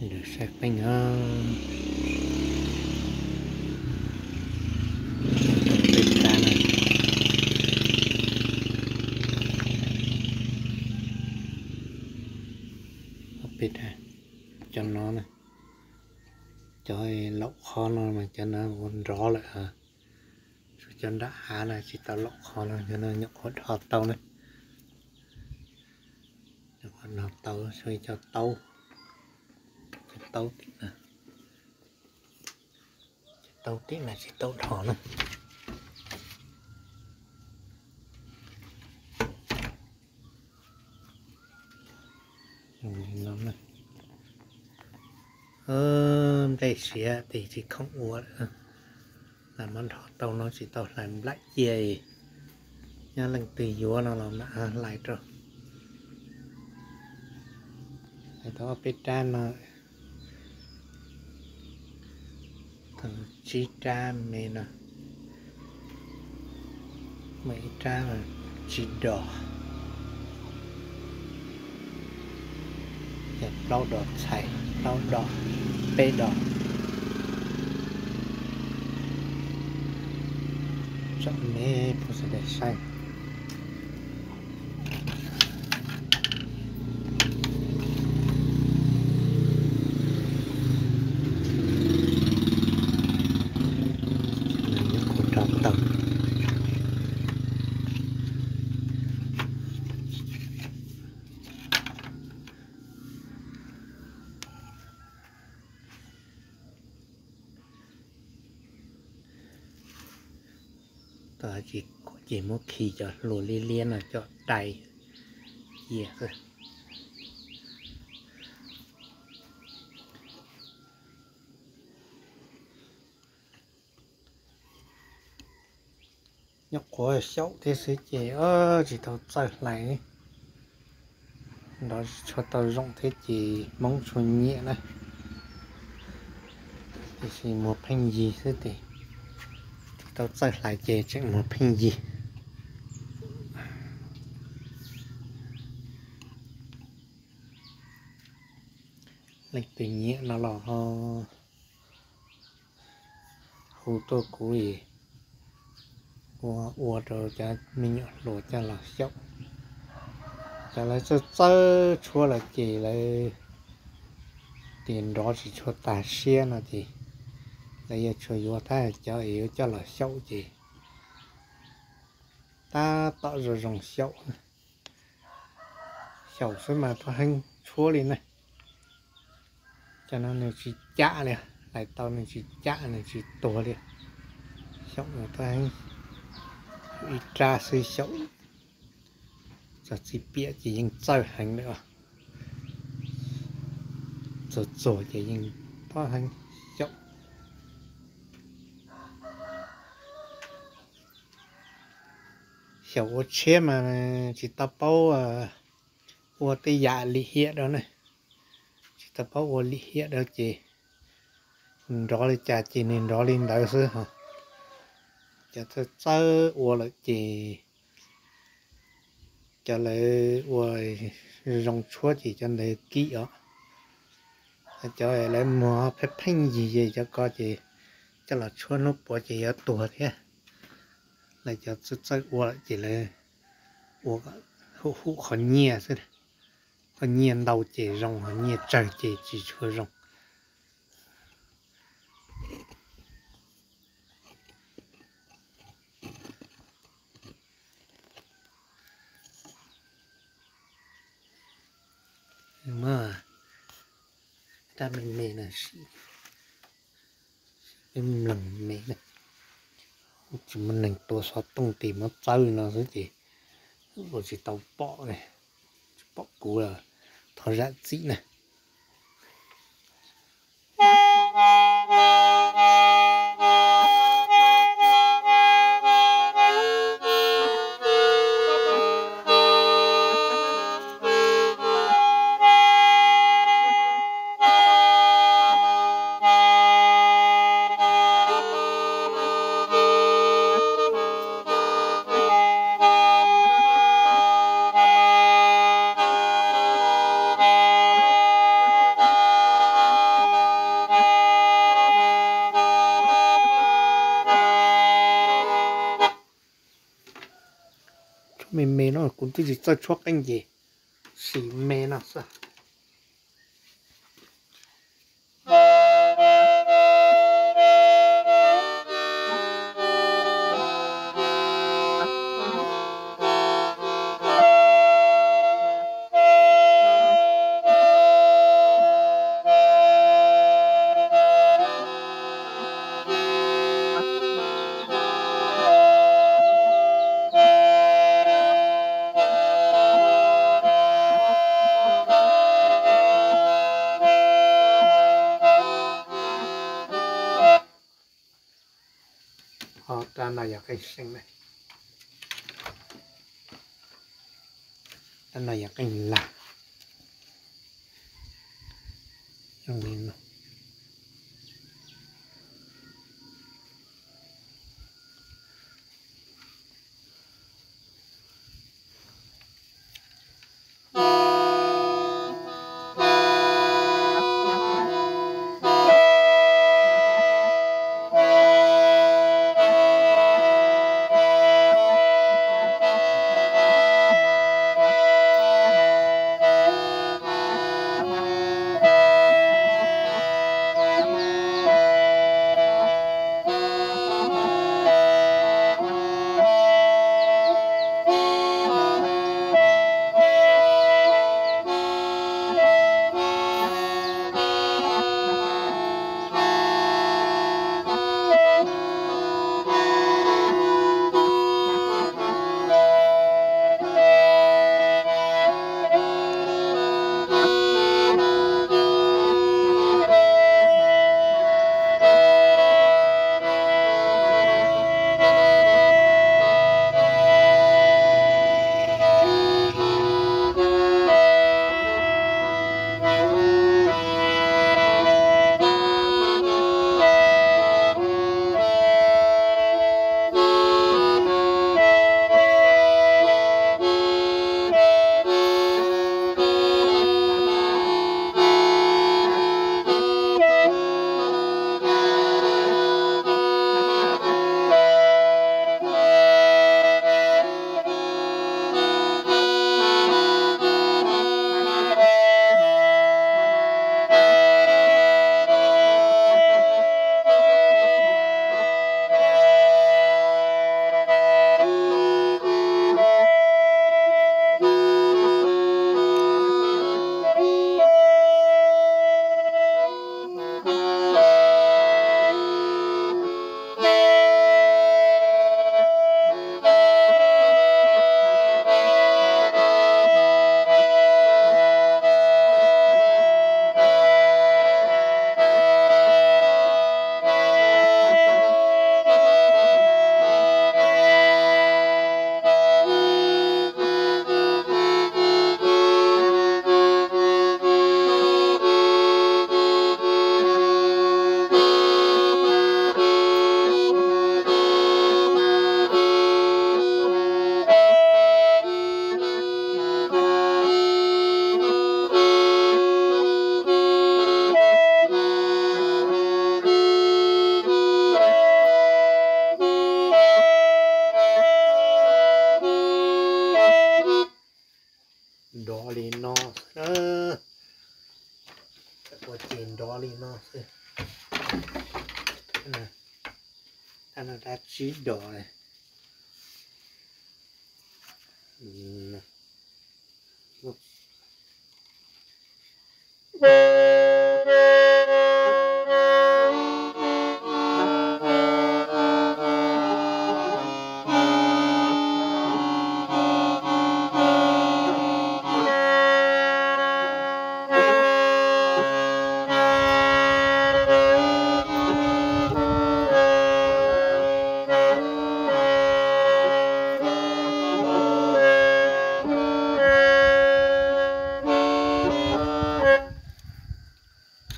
Saib qeej os. Peb rab na. Peb rab, cov no na, cov laum qhov no mas cov no ua nrov lawm. Tshuav cov nram hav no tsis tau laum qhov no, cov no nyuam qhuav dhos tau na. Nyuam qhuav dhos tau, tshuav ib co taub, cov taub tim no, cov taub tim no tsis tau dhos na. Nplej siav tes tsis khoom ua lawm, lam muab dhos tau no tsis tau hlais nplaim cia. Nyob leej twg yuav no los mam hlais rau. Hlais tau ob peb rab no. Tau tsib rab me no, muaj ib rab tsis dos, yog plaub dos txhais, plaub dos, peb dos. Tsom me pus xav saib. Nyob kuv rau tau. Tau ces muab khi cov hlua liab liab no coj dai cia xwb. Nyob qhuav xyaum thiab xwb ces tsis tau txawj hlais. Nrov tsis tshua tau zoo thiab ces Hmoob tshua nyiam na. Tiam sis muag pheej yig xwb ces tsis tau txawj hlais ces tseem muag pheej yig. Leej twg nyiam no los ho hu tuaj kuv es ua, ua rau cov me nyuam hluas coj los xyaum. Cov lawv txawj txawj tshuab lawm ces lawv tias nrov tsis tshua tas siab no ces lawv yuav tsum yuav tab cov es yuav coj los xyaum ces tab tom zoo zoo xyaum. Xyaum xwb mas tau heev tshuab li na. Cov no nws tsis cam li, hlais tau nws tsis cam nws tsis tuag li. Xyaum mas tau heev, ib rab xwb xyaum txog txiv piam ces yeej txawj heev lawm. Txuag txuag ces yeej tau heev xyaum. Xyaum ua tshiab mas tsis tau paub ua tej yam lim hiam rau ne. Tsis tau paub ua lim hiam rau ces nrov li cas ces nws nrov li ntawd xwb ho. Cov txawj txawj ua lawm ces cov lawv ua zoo tshuab ces cov ntawd kim os. Cov lawv muag pheej pheej yig ces cov ko ces coj los tshuab hnub puav ces yuav tuag thiab. Lawv cov txawj txawj ua lawm ces lawv ua hum hum qhov nyiaj xwb. Qhov nyiaj ntau ces zoo, qhov nyiaj tsawg ces tsis tshua zoo. Rab me me no, peb mloog me na. Tsis muaj neeg tua xov tooj tes muab txawb no xwb ces ua tsis tau pom ne. Tsis pom kuv los thov zam txim na. twb tsis txawj tshuab qeej ces sim me no xwb. Ho rab no yog qeej seej na, rab no yog qeej lag. Zoo li no. Nrov li no xwb na. Ua ces nrov li no xwb. Thaj no dab tsib dos.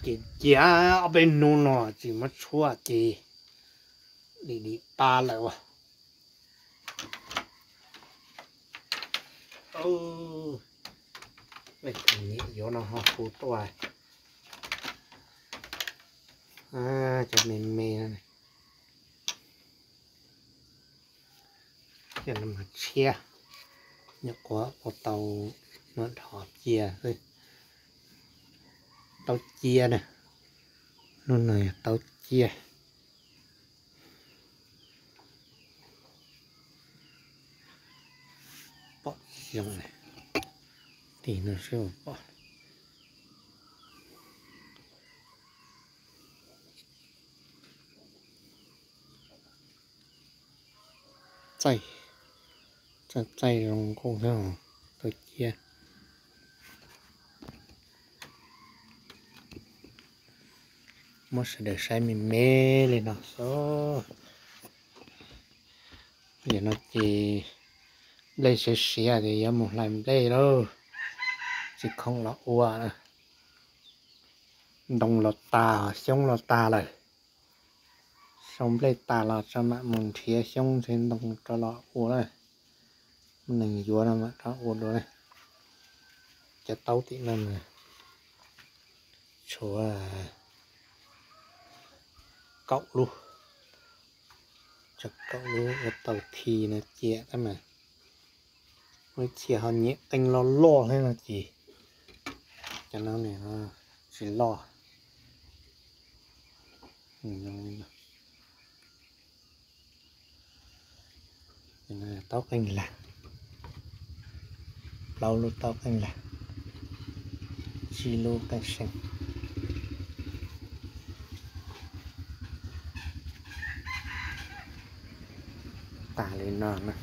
Ces cia ob peb hnub no tsis muab tshuab ces dim dim pab lawm as. Leej twg nyiam yuav no ho hu tuaj. Cov me me no, cov no mas tshiab. Nyuam qhuav ua tau muab dhos cia xwb. Taub cia na, lub no yog taub cia. Pom zoo, tim no seb pom. Txaij, txaij zoo nkauj thiab, taub cia. Muab sawv daws saib me me li no xwb. Yog no ces nplej siav siav ces yuav mus hlais nplej lauj. Tsis khoom los ua na. Ntoo los tas, xyoob los tas lawm. Sau nplej tas los tso mam mus nrhiav xyoob nrhiav ntoo rov los ua na. Muaj neeg yuav no mam rov ua dua na. Cov taub tim no mas tshuav kaum lub, tshuav kaum lub ua tau thi no cia tab mas. Muaj ib txhia ho nyiam qeej loj loj thiab no ces cov no nws tsis loj. Taub qeej lag, plaub lub taub qeej lag, tsib lub qeej seem. Tas li no na.